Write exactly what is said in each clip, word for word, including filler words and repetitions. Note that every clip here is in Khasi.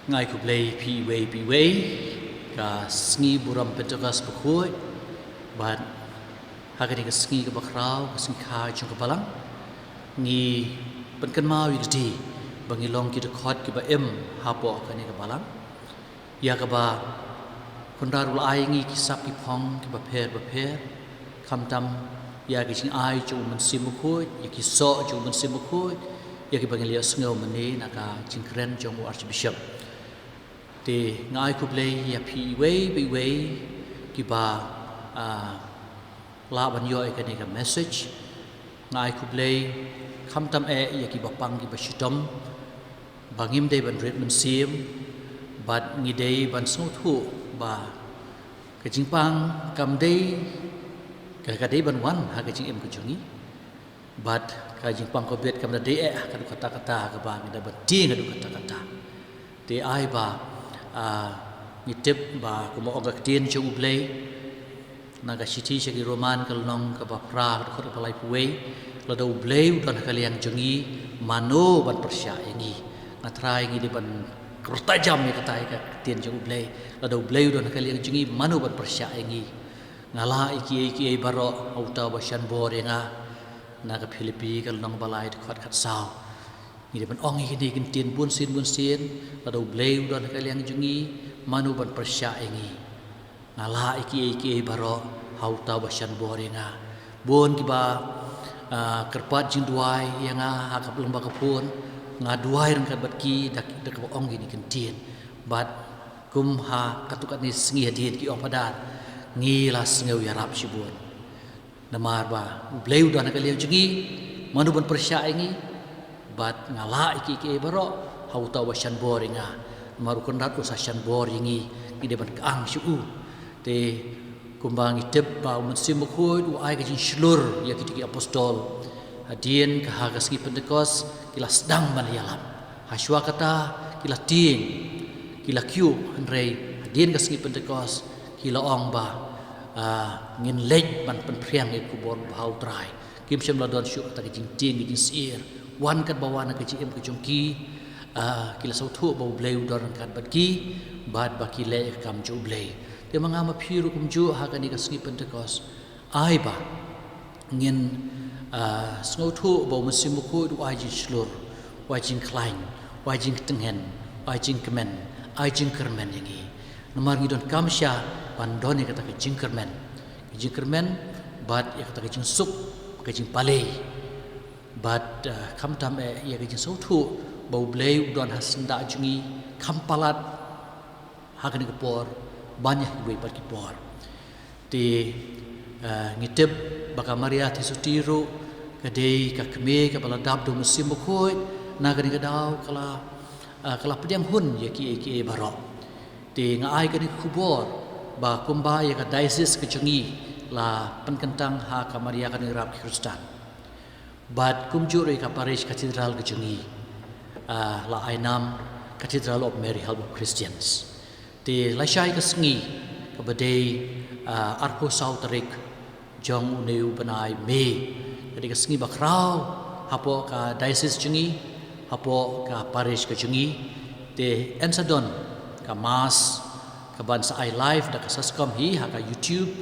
Nga ai khublei phi iwei pa iwei, ka sngi burom Pentekost bakhuid, bad ha kane ka sngi kaba khraw, ka sngi kha jong ka balang, ngi pynkynmaw ïa lade ba ngi long ki dkhot kiba im hapoh kane ka balang, ïa kaba Kynrad u la ai ngi ki sap ki phong kiba pher bapher, khamtam ïa ki jingai jong u Mynsiem Bakhuid, ïa ki soh jong u Mynsiem Bakhuid, ïa kiba ngi la ïohsngew mynne na ka jingkren jong u Archbishop. Te nga ai khublei ïa phi iwei pa iwei kiba, ah, lah ban ïoh ïa kane ka message. Nga ai khublei khamtam eh ïa kiba pang kiba shitom, ba ngim dei ban rit mynsiem, bad ngi dei ban sngewthuh ba ka jingpang kam dei, ka, ka dei ban wan ha ka jingim ka jong ngi, bad ka jingpang ka bit kam da dei eh ha ka duk katta katta kaba ngi da ban tieng ha duk katta katta. Te ai ba, ah, ngi tip ba kumba ong ka ktien jong U Blei na ka shithi sha ki Roman ka lynnong kaba phra ka dkhot kaba laiphew wei, lada U Blei u don ha ka liang jong ngi, mano ban pyrshah ïa ngi? Nga trai ngi dei ban kyrta jam ïa kata ïa ka ktien jong U Blei. Lada U Blei u don ha ka liang jong ngi, mano ban pyrshah ïa ngi? Nga lah ïa kiei kiei baroh ha uta uba shan bor ïa nga, na ka Philippi ka lynnong ba lai dkhot khatsaw. Ngi dei ban ong ïa kine ki ktien bunsien bunsien, lada U Blei u don ha ka liang jong ngi, mano ban pyrshah ïa ngi? Nga lah ïa kiei kiei baroh ha uta uba shan bor ïa nga. Bun kiba, ah, kyrpad jingduwai ïa nga ha ka lyngba ka phone, nga duwai ryngkat bad ki da, da kaba ong kine ki ktien. Bad kum ha katto katne sngi hadien ki ong, Phadar, ngi la sngew ïarap shibun. Namar ba U Blei u don ha ka liang jong ngi, mano ban pyrshah ïa ngi? Bad nga lah ïa kiei kiei baroh ha uta uba shan bor ïa nga. Namar U Kynrad u sa shan bor ïa ngi, ngi dei ban kyang sha u. Te kumba ngi tip ba U Mynsiem Bakhuid u ai ka jingshlur ïa kito ki apostol, hadien ka ha ka sngi Pentekost ki la sdang ban ïalap. Hashwa kata ki la tieng, ki la kyiuh, hynrei hadien ka sngi Pentekost ki la ong ba, ah, ngin leit ban pynphriang ïa ka khubor babha U Trai. Kim shym la don shuh kata ka jingtieng, ka jingsyier. Wan katba wan ha ka jingim ka jong ki, ah, ki la sngewthuh ba U Blei u don ryngkat bad ki, bad ba ki leh ïa ka kam jong U Blei. Te ma nga ma phi ruh kumjuh ha kane ka sngi Pentekost, ai ba ngin, ah, sngewthuh ba U Mynsiem Bakhuid u ai jingshlur, u ai jingkhlaiñ, u ai jingtyngen, u ai jingkmen, u ai jingkyrmen ïa ngi. Namar ngi donkam sha ban don ïa kata ka jingkyrmen, ka jingkyrmen bad ïa kata ka jingsuk, ka jingpalei. Bad, ah, khamtam eh ïa ka jingsngewthuh ba U Blei u don ha syndah jong ngi, kham palat ha kane ka por ban ïa kiwei pat ki por. Te, ah, ngi tip ba ka Maria Theisotti ruh ka dei ka kmie kaba la dap da U Mynsiem Bakhuid, na kane ka daw ka la, ah, ka la pdiang hun ïa kiei kiei baroh. Te nga ai kane ka khubor ba kumba ïa ka diocese ka jong ngi la pynkyntang ha ka Maria ka Nongrap ki Khristan. Bad kumjuh ruh ïa ka parish cathedral ka jong ngi, ah, la ai nam Cathedral of Mary Help of Christians. Te lashai ka sngi kaba dei, ah, arphew saw tarik jong une u bnai May, ka dei ka sngi ba khraw hapoh ka diocese jong ngi, hapoh ka parish ka jong ngi. Te yn sa don ka mass kaban sa ai live da ka SASCOM hi ha ka YouTube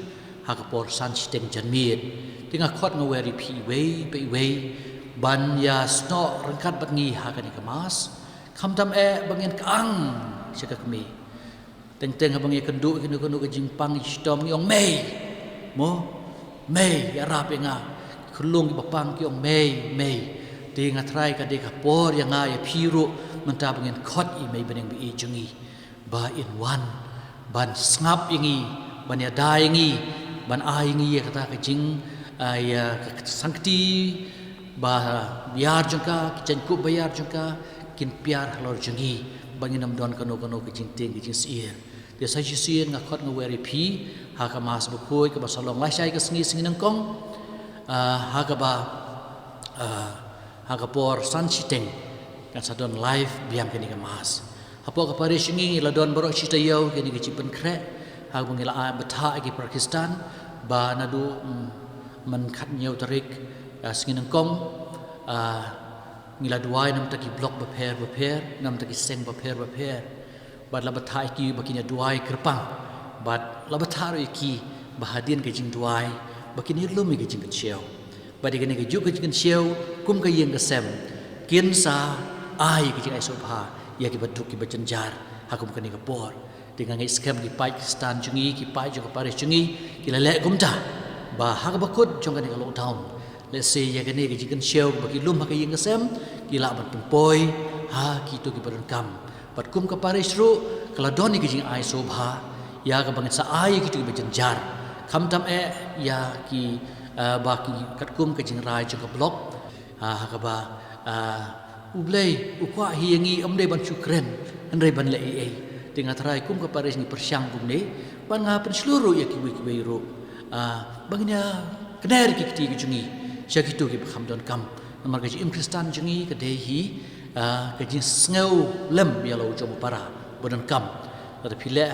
ha ka por san shiteng janmiet. Te nga khot nga wer ïa phi iwei pa iwei ban ïa snoh ryngkat bad ngi ha kane ka mass. Khamtam eh ba ngin kyang sha ka kmie. Teng teng haba ngi ïakynduh ïa kano kano ka jingpang shitom ngi ong, Mei, mo, Mei, ïarap ïa nga. Ki khyllung kiba pang ki ong, Mei, Mei. Te nga trai ka dei ka por ïa nga ïa phi ruh mynta ba ngin khot ïa i Mei Bneng ba ïeit jong ngi ba in wan ban sngap ïa ngi, ban ïada ïa ngi, ban ai ïa ngi ïa kata ka jing, ah, ïa ka sangkti ba ïar jong ka, ki jaiñkup ba ïar jong ka kin pynïar halor jong ngi, ba ngin ym don kano kano ka jingtieng ka jingsyier. Te sa shisien nga khot nga wer ïa phi ha ka mass bakhuid kaba sa long lashai ka sngi, sngi nyngkong, ah, ha kaba, ah, ha ka por san shiteng kan sa don live biang kane ka mass. Hapoh ka parish ngi ngi la don baroh shi taïew kane ka jingpynkhreh, ha kaba ngi la ai bthah ïa ki para Khristan ba naduh, mm, man khathynñiew tarik, ah, sngi nyngkong, ah, ngi la duwai namta ki block bapher bapher, namta ki seng bapher bapher. Bad la bthah ïa ki ba kin ïa duwai kyrpang. Bad la bthah ruh ïa ki ba hadien ka jingduwai ba kin ïa lum ïa ka jingkynshew. Bad ïa kane kajuh ka jingkynshew kum ka ïing ka sem kin sa ai ka jingai sngewbha ïa kiba duk kiba jynjar ha kum kane ka por. Te nga ngeit skhem ki paid Khristan jong ngi, ki paid jong ka parish jong ngi ki la leh kumta ba ha kaba kut jong kane ka lockdown, lehse ïa kane ka jingkynshew ba ki lum ha ka ïing ka sem ki lah ban pynpoi ha kito kiba donkam. Bad kum ka parish ruh ka la don ïa ka jingai sngewbha ïa kaba ngin sa ai ïa kito kiba jynjar, khamtam eh ïa ki, eh, ba ki katkum ka jingrai jong ka block, ha, ha kaba, ah, U Blei u kwah hi ïa ngi, ym dei ban shu kren hynrei ban leh ei ei. Te nga tharai kum ka parish ngi pyrshang kumne, bad nga pynshlur ruh ïa kiwei kiwei ruh, ah, ba ngin ïa kner ki kti ki jong ngi sha kito kiba kham donkam. Namar ka jingim Khristan jong ngi ka dei hi, ah, ka jingsngew lem ïa la u jong u para ba donkam. Lada phi leh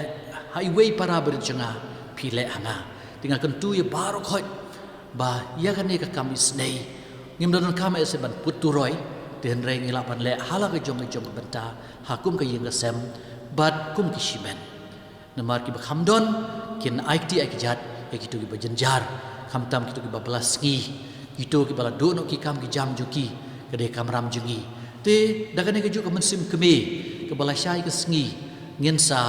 ha iwei para barit jong nga, phi leh ha nga. Te nga kyntu ïa baroh khoit ba ïa kane ka kam isynei ngim da donkam eh se ban put turoi, te hynrei ngi lah ban leh ha la ka jong ka jong ka bynta ha kum ka ïing ka sem bad kum ki shimet. Namar kiba kham don kin ai kti ai kjat ïa kito kiba jynjar, khamtam kito kiba bylla sngi, kito kiba la duh noh ki kam ki jam jong ki, ka dei kamram jong ngi. Te da kane kajuh ka mynsiem kmie kaba lashai ka sngi, ngin sa,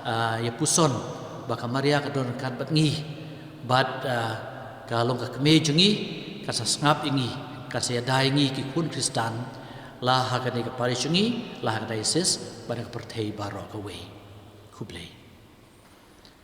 ah, ïa puson ba ka Maria ka don ryngkat bad ngi. Bad, ah, ka long ka kmie jong ngi, ka sa sngap ïa ngi, ka sa ïada ïa ngi ki khun Khristan, la ha kane ka parish jong ngi, la ha ka diocese bad ha ka pyrthei baroh kawei. Khublei.